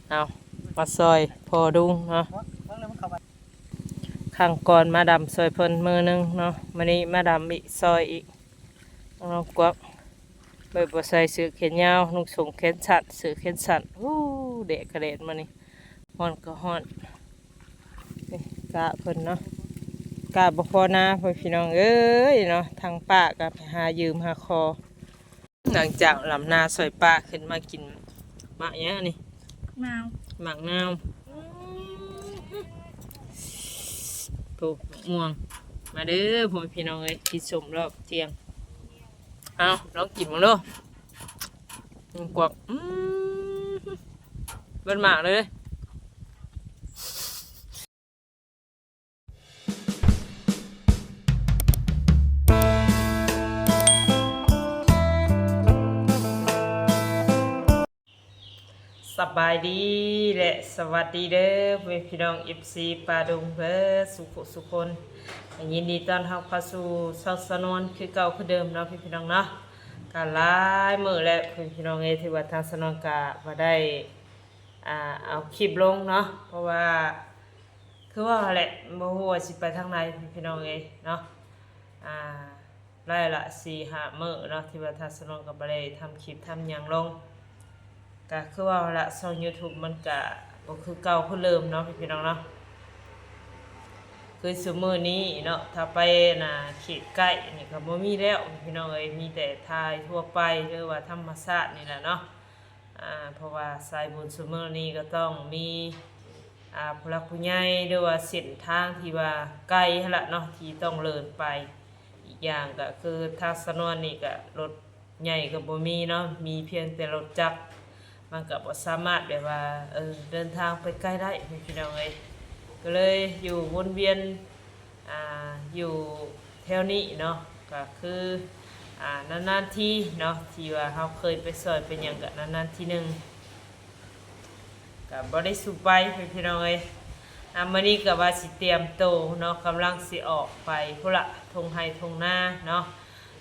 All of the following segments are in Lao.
ເອົາ ມາຊ່ອຍພໍ່ລຸງເນາະ. ຄັ້ງກ່ອນມາດຳຊ່ອຍເພິ່ນມື້ໜຶ່ງເນາະ, ມື້ນີ້ມາດຳອີກ ຊ່ອຍອີກ. ນ້ອງກວາກ ເບິ່ງ ບໍ່ໃສ່ເສື້ອແຂນຍາວ ນຸ່ງສົ້ງແຂນສັ້ນ ເສື້ອແຂນສັ້ນ. ໂອ້ ແດດກະແດດມື້ນີ້ ຮ້ອນກະຮ້ອນ. ນີ້ກະເພິ່ນເນາະ ກະບໍ່ພໍນາ ພໍ່ພີ່ນ້ອງເອີຍເນາະ. ທາງປ້າກະໄປຫາຢືມຫາຂໍ ຫຼັງຈາກລຳນາຊ່ອຍປ້າ ຂຶ້ນມາກິນໝາກຫຍັງອັນນີ້? ໝາກນາວ ໝາກນາວ. ອືມ ໂອ້ ໝາກມ່ວງ. ມາເດີພໍ່ພີ່ນ້ອງເອີຍ ກິນສົ້ມລອບທ່ຽງ. ເອົາ ລອງກິນເບິ່ງດູ. ອືມ ກວາກ ອືມ ເບິດໝາກເລີຍ. ສະບາຍດີ ແລະ ສະຫວັດດີເດີ ພໍ່ແມ່ພີ່ນ້ອງ ເອັຟຊີ ປາດົງເບີດ ສຸຂູສຸຄົນ. ຍິນດີຕ້ອນຮັບເຂົ້າສູ່ຊ່ອງສາວນວນຄືເກົ່າຄືເດີມເນາະ ພີ່ນ້ອງເນາະ. ກະຫຼາຍມື້ແລ້ວ ພີ່ນ້ອງເອີຍ ທີ່ວ່າທາງສາວນວນກະບໍ່ໄດ້ ອ່າ ເອົາຄລິບລົງເນາະ ເພາະວ່າ ຄືວ່າຫັ້ນແຫຼະ ບໍ່ຮູ້ວ່າຊິໄປທາງໃດ ພີ່ນ້ອງເອີຍເນາະ. ອ່າ ໄດ້ລະສີ່ຫ້າມື້ເນາະ ທີ່ວ່າທາງສາວນວນກໍບໍ່ໄດ້ທຳຄລິບທຳຫຍັງລົງ. ກໍຄືວ່າຫັ້ນລະ ຊ່ອງຢູທູບມັນກະບໍ່ຄືເກົ່າຄືເດີມເນາະ ພີ່ນ້ອງເນາະ. ຄືຊຸມື້ນີ້ເນາະ ຖ້າໄປໜ້າເຂດໃກ້ນີ້ກໍບໍ່ມີແລ້ວ ພີ່ນ້ອງເອີຍ, ມີແຕ່ຖ່າຍທົ່ວໄປ ຫຼືວ່າທຳມະຊາດນີ້ແຫຼະເນາະ. ອ່າ ເພາະວ່າສາຍບຸນຊຸມື້ນີ້ກໍຕ້ອງມີ ອ່າ ຜູ້ຫຼັກຜູ້ໃຫຍ່ ຫຼືວ່າເສັ້ນທາງທີ່ວ່າໄກຫັ້ນລະເນາະ ທີ່ຕ້ອງເດີນໄປ. ອີກຢ່າງກໍຄືທາງສາວນວນນີ້ກໍລົດໃຫຍ່ກໍບໍ່ມີເນາະ ມີພຽງແຕ່ລົດຈັກ ມັນກໍບໍ່ສາມາດແບບວ່າ ເອີ ເດີນທາງໄປໄກໄດ້ ພີ່ນ້ອງເອີຍ. ກໍເລີຍຢູ່ວົນວຽນ ອ່າ ຢູ່ແຖວນີ້ເນາະ ກໍຄື ອ່າ ນານໆທີເນາະ ທີ່ວ່າເຮົາເຄີຍໄປຊ່ອຍໄປຫຍັງກໍນານໆທີໜຶ່ງ ກໍບໍ່ໄດ້ສູ່ໄປ ພີ່ນ້ອງເອີຍ. ອ່າ ມື້ນີ້ກໍວ່າຊິຕຽມໂຕເນາະ ກຳລັງຊິອອກໄປພຸ້ນລະ ທົ່ງໄຮ່ທົ່ງນາເນາະ.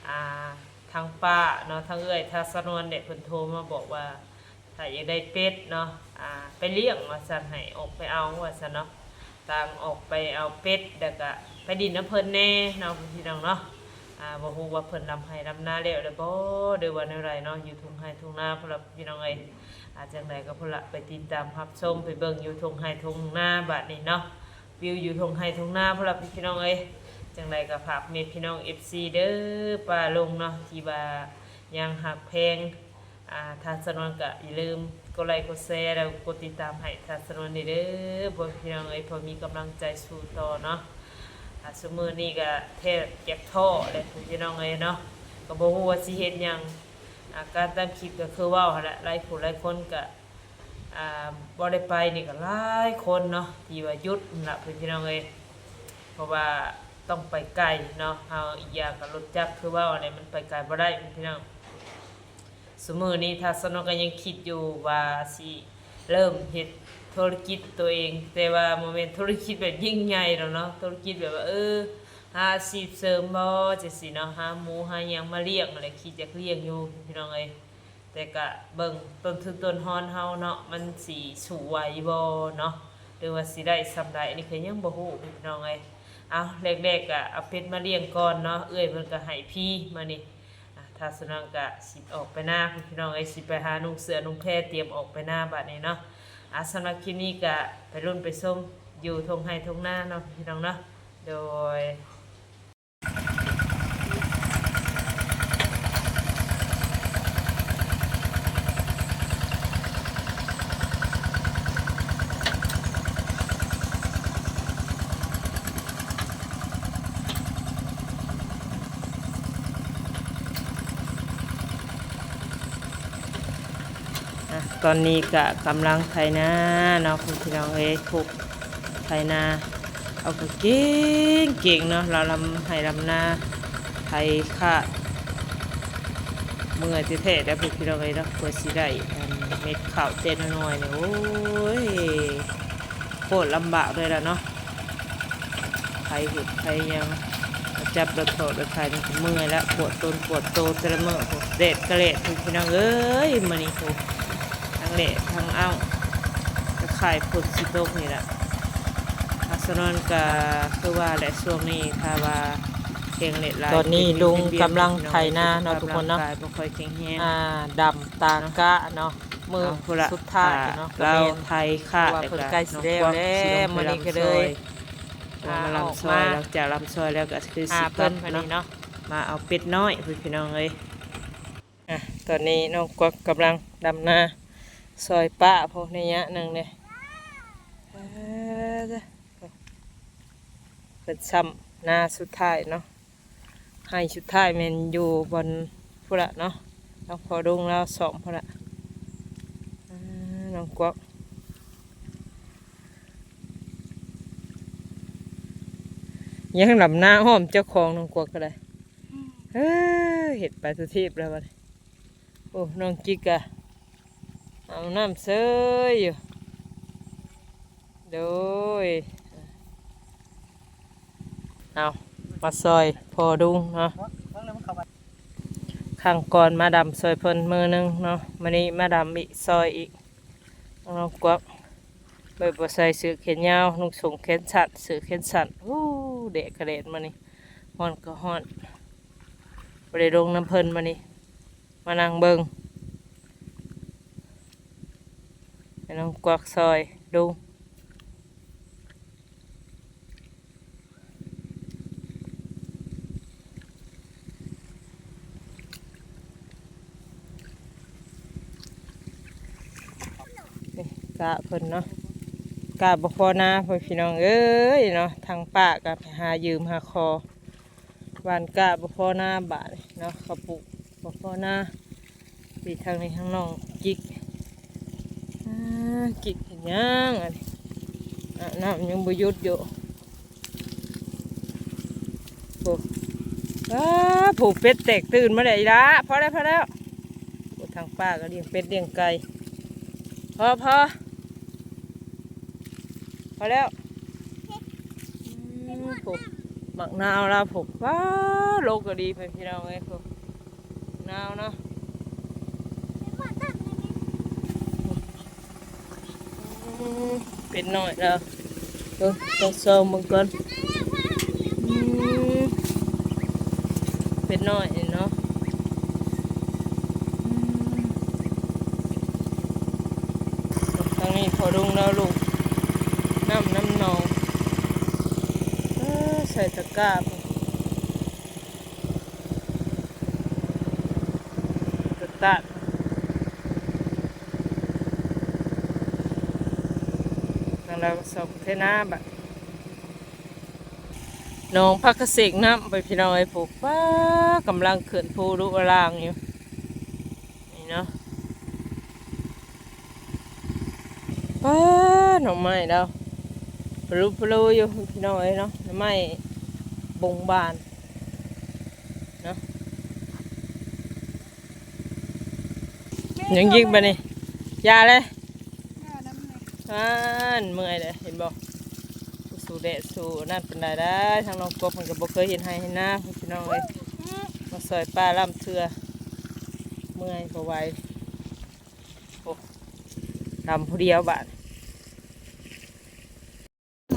ອ່າ ທາງປ້າເນາະ ທາງເອື້ອຍ ທາງສາວນວນເດ ເພິ່ນໂທມາບອກວ່າ ຖ້າຢາກໄດ້ເປັດເນາະ ອ່າ ໄປລ້ຽງວ່າຊັ້ນ ໃຫ້ອອກໄປເອົາວ່າຊັ້ນເນາະ. ຕ່າງອອກໄປເອົາເປັດ ແລ້ວກະໄປດິນນຳເພິ່ນແດ່ເນາະ ພີ່ນ້ອງເນາະ. ອ່າ ບໍ່ຮູ້ວ່າເພິ່ນດຳໄຮ່ດຳນາແລ້ວແລ້ວບໍ່ ຫຼືວ່າແນວໃດເນາະ ຢູ່ທົ່ງໄຮ່ທົ່ງນາພຸ້ນລະ ພີ່ນ້ອງເອີຍ. ອ່າ ຈັ່ງໃດກໍພຸ້ນລະ ໄປຕິດຕາມຮັບຊົມ ໄປເບິ່ງຢູ່ທົ່ງໄຮ່ທົ່ງນາບາດນີ້ເນາະ. ວິວຢູ່ທົ່ງໄຮ່ທົ່ງນາພຸ້ນລະ ພີ່ນ້ອງເອີຍ. ຈັ່ງໃດກໍຝາກແມ່ພີ່ນ້ອງ ເອັຟຊີ ເດີ ປ້າລຸງເນາະ ທີ່ວ່າຍັງຮັກແພງ ອ່າ ທາງສາວນວນກໍຢ່າລືມກົດໄລກົດແຊ ແລ້ວກົດຕິດຕາມໃຫ້ທາງສາວນວນແດ່ເດີ ພໍ່ພີ່ນ້ອງເອີຍ ພໍມີກຳລັງໃຈສູ້ຕໍ່ເນາະ. ອ່າ ຊຸມື້ນີ້ກໍແທບຢາກທໍ້ແຫຼະ ພີ່ນ້ອງເອີຍເນາະ, ກໍບໍ່ຮູ້ວ່າຊິເຮັດຫຍັງ. ອ່າ ການທຳຄລິບກໍຄືເວົ້າຫັ້ນແຫຼະ ຫຼາຍຜູ້ຫຼາຍຄົນກໍ ອ່າ ບໍ່ໄດ້ໄປນີ້ກໍຫຼາຍຄົນເນາະ ທີ່ວ່າຢຸດຫັ້ນລະ ພີ່ນ້ອງເອີຍ. ເພາະວ່າຕ້ອງໄປໄກເນາະ ເຮົາ ອີກຢ່າງກໍລົດຈັກ ຄືເວົ້າຫັ້ນແຫຼະ ມັນໄປໄກບໍ່ໄດ້ ພີ່ນ້ອງ. ຊຸມື້ນີ້ທາງສາວນວນກໍຍັງຄິດຢູ່ວ່າຊິເລີ່ມເຮັດທຸລະກິດຕົວເອງ, ແຕ່ວ່າບໍ່ແມ່ນທຸລະກິດແບບຍິ່ງໃຫຍ່ດອກເນາະ, ທຸລະກິດແບບວ່າ ເອີ ຫາອາຊີບເສີມບໍ ຈັ່ງຊີ້ເນາະ, ຫາໝູຫາຫຍັງມາລ້ຽງຫັ້ນແຫຼະ, ຄິດຢາກລ້ຽງຢູ່ ພີ່ນ້ອງເອີຍ. ແຕ່ກະເບິ່ງຕົ້ນທຶນຕົ້ນຮອນເຮົາເນາະ ມັນຊິສູ້ໄຫວບໍ່ເນາະ ຫຼືວ່າຊິໄດ້ສ່ຳໃດ ອັນນີ້ກໍຍັງບໍ່ຮູ້ ພີ່ນ້ອງເອີຍ. ເອົາ ແລກໆ ກະເອົາເປັດມາລ້ຽງກ່ອນເນາະ, ເອື້ອຍເພິ່ນກໍໃຫ້ຟຣີມື້ນີ້. ອ່າ ທາງສາວນວນກະຊິອອກໄປນາ ພີ່ນ້ອງເອີຍ, ຊິໄປຫານຸ່ງເສື້ອນຸ່ງແພ ຕຽມອອກໄປນາບາດນີ້ເນາະ. ອ່າ ສຳລັບຄລິບນີ້ກະໄປລຸ້ນໄປຊົມຢູ່ທົ່ງໄຮ່ທົ່ງນາເນາະ ພີ່ນ້ອງເນາະ. ໂດຍ ອ່ະ ຕອນນີ້ກະກຳລັງໄຖນາເນາະ ພີ່ນ້ອງເອີຍ, ໄຖນາ ເອົາກະເກັ່ງໆເນາະ, ລາວລຳໄຮ່ລຳນາ ໄຖຂາດ ເມື່ອຍແທ້ໆ ເດີ ພີ່ນ້ອງເອີຍເນາະ, ເພື່ອຊິໄດ້ ອັນ ເມັດເຂົ້າແຕ່ນ້ອຍໆນີ້ ໂອ້ຍ ໂຄດລຳບາກເລີຍລະເນາະ. ໄຖຫຸດໄຖຫຍັງ ມາຈັບລົດຖອກລົດໄຖນີ້ກໍເມື່ອຍລະ, ປວດຕົນປວດໂຕແຕ່ລະມື້ ໂອ້ ແດດກະແດດ ພີ່ນ້ອງເອີຍ, ມື້ນີ້ໂອ້ ທັງແດດທັງອ້າວ. ອ້າຍຝົນຊິຕົກນີ້ລະ ອາ ສະນັ້ນກະຄືວ່າແຫຼະ ຊ່ວງນີ້ຖ້າວ່າແຮງແດດຫຼາຍ ຕອນນີ້ລຸງກຳລັງໄຖນາເນາະທຸກຄົນເນາະ ກາຍບໍ່ຄ່ອຍແຂງແຮງ ອ່າ ດຳຕາກະເນາະ ມື້ສຸດທ້າຍເນາະ ລາວໄຖຄາດ ເພາະວ່າເພິ່ນໃກ້ຊິແລ້ວແລ້ວ ມື້ນີ້ກໍເລີຍ ອອກມາລຳຊອຍ ຫຼັງຈາກລຳຊອຍແລ້ວກໍຄືຊິກັບເນາະ ມາເອົາເປັດນ້ອຍພຸ້ນພີ່ນ້ອງເອີຍ. ອ່ະ ຕອນນີ້ນ້ອງກວັກກຳລັງດຳນາຊ່ອຍປ້າພຸ້ນ ໄລຍະໜຶ່ງເດ້ ເອີ ເພິ່ນຊ້ຳນາສຸດທ້າຍເນາະ ໄຮ່ສຸດທ້າຍແມ່ນຢູ່ບ່ອນພຸ້ນລະເນາະ ທາງພໍ່ລຸງລາວຊ້ອມພຸ້ນລະ ອ່າ ນ້ອງກວັກ ຍັງດຳນາອ້ອມເຈົ້າຂອງ ນ້ອງກວັກກໍໄດ້ ເອີ ເຮັດໄປສຸທີບແລ້ວບັດນີ້ ໂອ້ ນ້ອງກິກກະອາບນ້ຳເຊີຍຢູ່ ໂດຍ ເອົາ ມາຊ່ອຍພໍ່ລຸງເນາະ ຄັ້ງກ່ອນມາດຳຊ່ອຍເພິ່ນມື້ໜຶ່ງເນາະ ມື້ນີ້ມາດຳອີກ ຊ່ອຍອີກ ນ້ອງກວັກ ແບບບໍ່ໃສ່ເສື້ອແຂນຍາວ ນຸ່ງສົ້ງແຂນສັ້ນ ເສື້ອແຂນສັ້ນ ໂອ້ ແດດກະແດດມື້ນີ້ ຮ້ອນກະຮ້ອນ ບໍ່ໄດ້ລົງນຳເພິ່ນມື້ນີ້ ມານັ່ງເບິ່ງ ໃຫ້ນ້ອງກວັກຊ່ອຍລຸງ ນີ້ກະເພິ່ນເນາະ ກະບໍ່ພໍນາ ພໍ່ພີ່ນ້ອງເອີຍເນາະ ທາງປ້າກະໄປຫາຢືມຫາຂໍ ຫວ່ານກະບໍ່ພໍນາບາດນີ້ເນາະ ເຂົ້າປູກບໍ່ພໍນາ ປີທາງນີ້ທາງນ້ອງກິກ ອ່າ ກິກເຮັດຫຍັງອັນນີ້ ອາບນ້ຳຍັງບໍ່ຢຸດຢູ່ ໂອ້ ອ້າ ຜູ້ເປັດແຕກຕື່ນມາແລ້ວອີ່ຫຼ້າ ພໍແລ້ວ ພໍແລ້ວ ໂອ້ ທາງປ້າກໍລ້ຽງເປັດລ້ຽງໄກ່ ພໍ ພໍ ພໍແລ້ວ ອືມ ໂອ້ ໝາກນາວລາວ ໂອ້ ວ້າ ລົກກໍດີ ພີ່ນ້ອງເອີຍ ໂອ້ ນາວເນາະ ອືມ ເປັດນ້ອຍລາວ ເບິ່ງ ຕ້ອງສ່ອງເບິ່ງກ່ອນ ອືມ ເປັດນ້ອຍນີ້ເນາະ ອືມ ທາງນີ້ພໍ່ລຸງລາວ ລູກນ້ຳນຳໜອງ ເອີ ໃສ່ຕະກ້າພຸ້ນ ຕະຕາດ ທາງລາວກໍຊອກເທນາບາດ ໜອງພັກກະເສກນ້ຳ ໄປພີ່ນ້ອງເອີຍ ຜູ້ປ້າກຳລັງເຂື່ອນພູລຸອະລາງຢູ່ ນີ້ເນາະ ປ້າ ໜໍ່ໄມ້ລາວ ປະລຸປະລຸຢູ່ພີ່ນ້ອງເອີຍເນາະ ໜໍ່ໄມ້ບົງບານເນາະ ຍັງຍິກບາດນີ້ ຢ່າເລີຍ ອ່ານ ເມື່ອຍເດ້ ເຫັນບໍ່ ສູ້ແດດສູ້ນັ້ນປານໃດໄດ໋ ທາງນ້ອງກົບເພິ່ນກໍບໍ່ເຄີຍເຮັດໄຮ່ເຮັດນາ ພີ່ນ້ອງເອີຍ ມາຊ່ອຍປ້າລຳເທື່ອ ເມື່ອຍບໍ່ໄຫວ ໂອ້ ລຳຜູ້ດຽວບາດ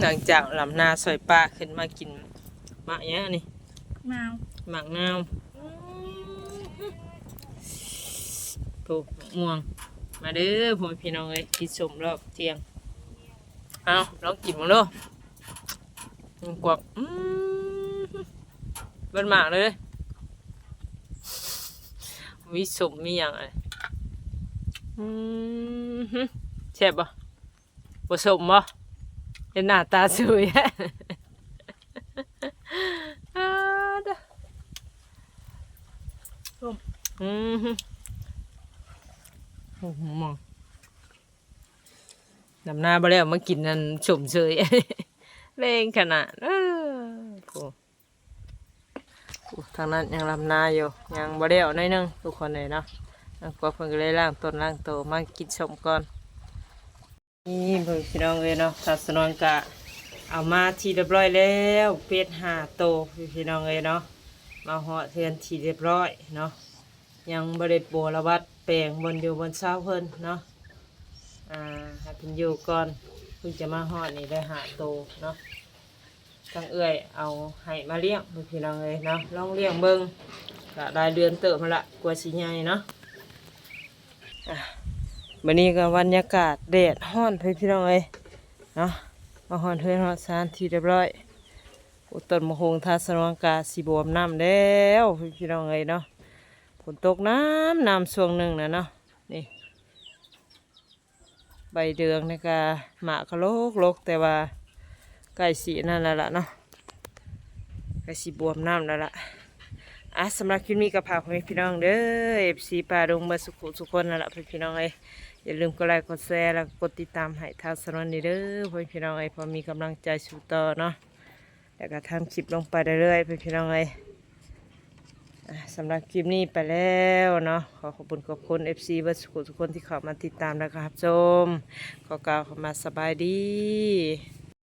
ຫຼັງຈາກລຳນາຊ່ອຍປ້າ ຂຶ້ນມາກິນໝາກຫຍັງອັນນີ້ ນາວ ໝາກນາວ ອືມ ໂອ້ ໝາກມ່ວງ ມາເດີພໍ່ແມ່ພີ່ນ້ອງເອີຍ ກິນສົ້ມລອບທ່ຽງ ເອົາ ລອງກິນເບິ່ງເດີ ກວກ ອືມ ເບິດໝາກເລີຍ ມີສົ້ມມີຫຍັງ ອືມ ແຊບບໍ່? ບໍ່ສົ້ມບໍ່? ເຮັດໜ້າຕາເສີຍ ອາ ດາ ສົ້ມ ອືມ ໂອ້ໂຫ ດຳນາບໍ່ແລ້ວ ມາກິນອັນສົ້ມເສີຍ ແລງຂະໜາດ ເອີ ໂອ້ ໂອ້ ທາງນັ້ນຍັງດຳນາຢູ່ ຍັງບໍ່ແລ້ວໜ້ອຍໜຶ່ງ ທຸກຄົນເອີຍເນາະ ທາງຄອບເພິ່ນກໍເລີຍລ້າງຕົນລ້າງໂຕ ມາກິນສົ້ມກ່ອນ. ນີ້ເບິ່ງພີ່ນ້ອງເອີຍເນາະ ສາວສະນວນກະເອົາມາທີ່ຮຽບຮ້ອຍແລ້ວ ເປັດຫ້າໂຕ ພີ່ນ້ອງເອີຍເນາະ ມາຮອດເຮືອນທີ່ຮຽບຮ້ອຍເນາະ ຍັງບໍ່ໄດ້ບົວລະບັດແປງບ່ອນຢູ່ບ່ອນເຊົາເພິ່ນເນາະ ອ່າ ໃຫ້ເພິ່ນຢູ່ກ່ອນ ເພິ່ນຈະມາຮອດນີ້ໄດ້ຫ້າໂຕເນາະ. ທາງເອື້ອຍເອົາໄຮ່ມາລ້ຽງ ພີ່ນ້ອງເອີຍເນາະ, ລອງລ້ຽງເບິ່ງ ກະຫຼາຍເດືອນເຕີບຫັ້ນລະ ກວ່າຊິໃຫຍ່ເນາະ. ອ່າ ມື້ນີ້ກໍບັນຍາກາດແດດຮ້ອນ ພີ່ນ້ອງເອີຍເນາະ, ມາຮອດເຮືອນຮອດຊານທີ່ຮຽບຮ້ອຍ. ໂອ້ ຕົ້ນໝາກຫຸ່ງທາງສະໜວງກະຊິບວມນ້ຳແລ້ວ ພີ່ນ້ອງເອີຍເນາະ. ຝົນຕົກນຳ ນຳຊ່ວງໜຶ່ງນະເນາະ. ນີ້ ໃບເດືອງນີ້ກະ ໝາກກະໂລກໆ ແຕ່ວ່າໃກ້ຊິອັນນັ້ນແລ້ວລະເນາະ, ໃກ້ຊິບວມນ້ຳແລ້ວລະ. ອ່າ ສຳລັບຄລິບນີ້ກໍຝາກພໍ່ແມ່ພີ່ນ້ອງເດີ ເອັຟຊີ ປ່າດົງເບິດສຸຂູສຸຄົນນັ້ນລະ ພີ່ນ້ອງເອີຍ. ຢ່າລືມກົດໄລກົດແຊ ແລ້ວກໍກົດຕິດຕາມໃຫ້ທາງສະໜວນນີ້ເດີ ພໍ່ແມ່ພີ່ນ້ອງເອີຍ, ເພື່ອມີກຳລັງໃຈສູ້ຕໍ່ເນາະ. ແລ້ວກໍທຳຄລິບລົງໄປເລື້ອຍໆ ພີ່ນ້ອງເອີຍ. ອ່າ ສຳລັບຄລິບນີ້ໄປແລ້ວເນາະ, ຂໍຂອບຄຸນຂອບຄຸນ ເອັຟຊີ ເບິດສຸຂູສຸຄົນທີ່ເຂົ້າມາຕິດຕາມ ແລ້ວກໍຮັບຊົມ. ຂໍກ່າວຄຳວ່າສະບາຍດີ.